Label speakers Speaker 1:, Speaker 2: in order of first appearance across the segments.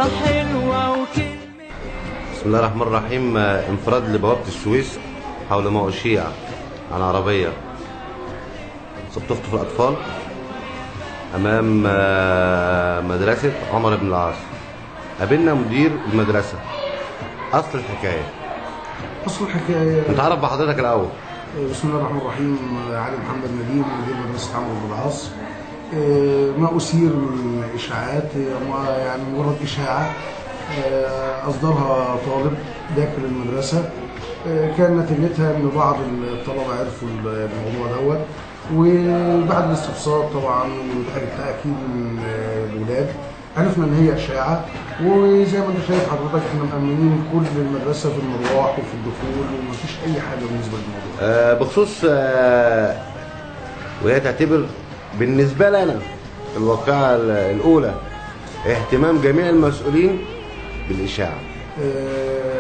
Speaker 1: حلوة وكلمة.
Speaker 2: بسم الله الرحمن الرحيم. انفراد لبوابة السويس حول ما أشيع عن عربية بتخطف الأطفال أمام مدرسة عمر بن العاص. قابلنا مدير المدرسة. أصل الحكاية. أصل الحكاية نتعرف بحضرتك الأول.
Speaker 3: بسم الله الرحمن الرحيم. علي محمد نديم، مدير مدرسة عمرو بن العاص. ما أثير من إشاعات يعني مجرد إشاعة أصدرها طالب داخل المدرسة، كان نتيجتها إن بعض الطلبة عرفوا الموضوع دوت، وبعد الاستفسار طبعا والتأكيد من الولاد عرفنا إن هي إشاعة. وزي ما أنت شايف حضرتك إحنا مأمنين كل المدرسة في المروح وفي الدخول، ومفيش أي حاجة بالنسبة للموضوع.
Speaker 2: بخصوص وهي تعتبر بالنسبة لنا الواقعة الأولى اهتمام جميع المسؤولين بالإشاعة.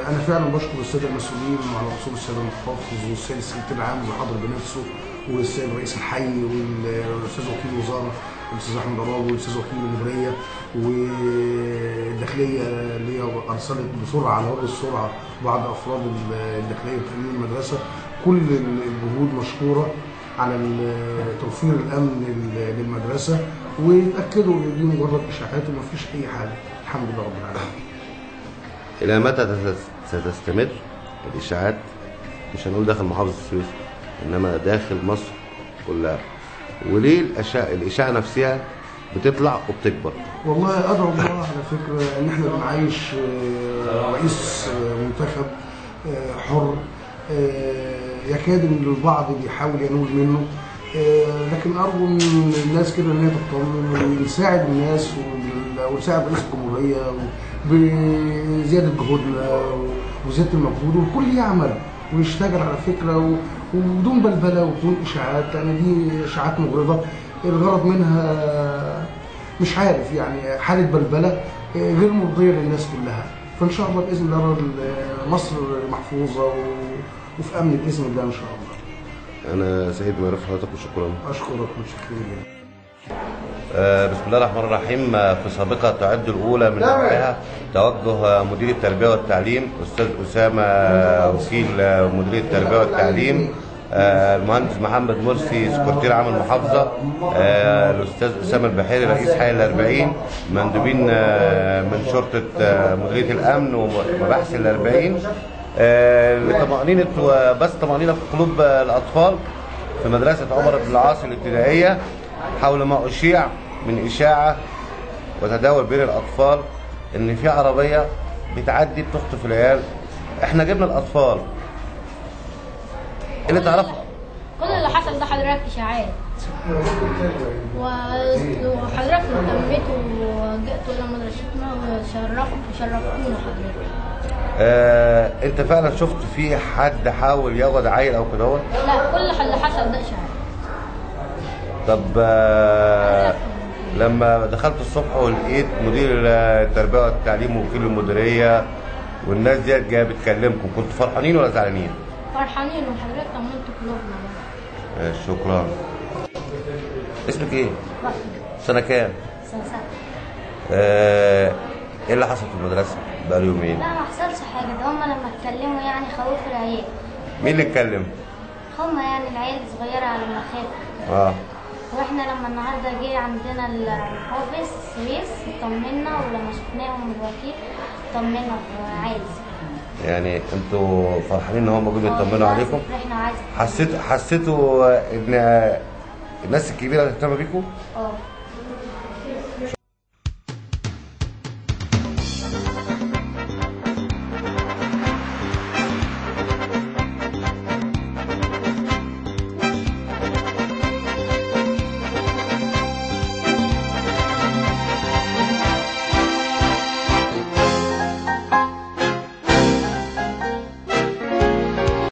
Speaker 3: أنا فعلا بشكر السادة المسؤولين وعلى رأسهم السيد المحافظ والسيد السكرتير العام اللي حاضر بنفسه، والسيد رئيس الحي، والأستاذ وكيل الوزارة الأستاذ أحمد عرابي، والأستاذ وكيل المديرية والداخلية اللي هي أرسلت بسرعة على وجه السرعة بعض أفراد الداخلية وتأمين المدرسة. كل الجهود مشكورة على توفير الأمن للمدرسة، ويتأكدوا إن دي مجرد إشاعات ومفيش أي حاجة. الحمد لله رب العالمين.
Speaker 2: إلى متى ستستمر الإشاعات؟ مش هنقول داخل محافظة السويس، إنما داخل مصر كلها. وليه الإشاعة نفسها بتطلع وبتكبر؟
Speaker 3: والله أدعو الله على فكرة إن إحنا بنعيش رئيس منتخب حر، يكاد إن البعض بيحاول ينول منه، لكن أرجو من الناس كده إن هي تطمن ونساعد الناس ونساعد رئيس الجمهورية بزيادة جهودنا وزيادة المجهود، والكل يعمل ويشتغل على فكرة وبدون بلبلة وبدون إشاعات، لأن دي إشاعات مغرضة الغرض منها مش عارف، يعني حالة بلبلة غير مرضية للناس كلها. فإن شاء الله بإذن الله مصر محفوظة وفي أمن بإذن الله إن شاء الله.
Speaker 2: أنا سعيد بمعرفة حضرتك وشكرا.
Speaker 3: أشكرك وشكرا جدا.
Speaker 2: بسم الله الرحمن الرحيم. في سابقة تعد الأولى من نوعها توجه مدير التربية والتعليم أستاذ أسامة وكيل مدير التربية والتعليم، المهندس محمد مرسي سكرتير عام المحافظة، الأستاذ أسامة البحيري رئيس حي الأربعين، مندوبين من شرطة مديرية الأمن ومباحث الأربعين، لطمأنينة وبس طمأنينة في قلوب الأطفال في مدرسة عمر بن العاص الابتدائية حول ما أشيع من إشاعة وتداول بين الأطفال إن في عربية بتعدي بتخطف العيال. إحنا جبنا الأطفال اللي تعرفه.
Speaker 4: كل اللي حصل ده حضرتك إشاعات، وحضرتك اهتميتوا وجئتوا إلى مدرستنا وشرفتونا حضرتك.
Speaker 2: أنت فعلا شفت في حد حاول ياخد عيل أو كده؟
Speaker 4: لا، كل اللي حصل ده إشاعات.
Speaker 2: طب لما دخلت الصبح ولقيت مدير التربية والتعليم ووكيل المديرية والناس ديت جاية بتكلمكم، كنتوا فرحانين ولا زعلانين؟
Speaker 4: فرحانين، وحضرتك طمنت قلوبنا.
Speaker 2: شكرا. اسمك ايه؟ سنة كام؟
Speaker 5: سنة 7.
Speaker 2: ايه اللي حصل في المدرسة بقاله يومين؟
Speaker 5: لا ما حصلش حاجة، ده هما لما اتكلموا يعني خوفوا العيال.
Speaker 2: مين اللي اتكلم؟
Speaker 5: هما يعني العيال الصغيرة لما خافوا. واحنا لما النهارده جه عندنا المحافظ السويس طمنا، ولما شفناهم الوكيل طمنا عايز.
Speaker 2: يعني انتوا فرحانين ان هم جم يطمنوا عليكم؟
Speaker 5: احنا عايز.
Speaker 2: حسيتوا ان الناس الكبيرة هتهتم بيكم؟
Speaker 5: اه.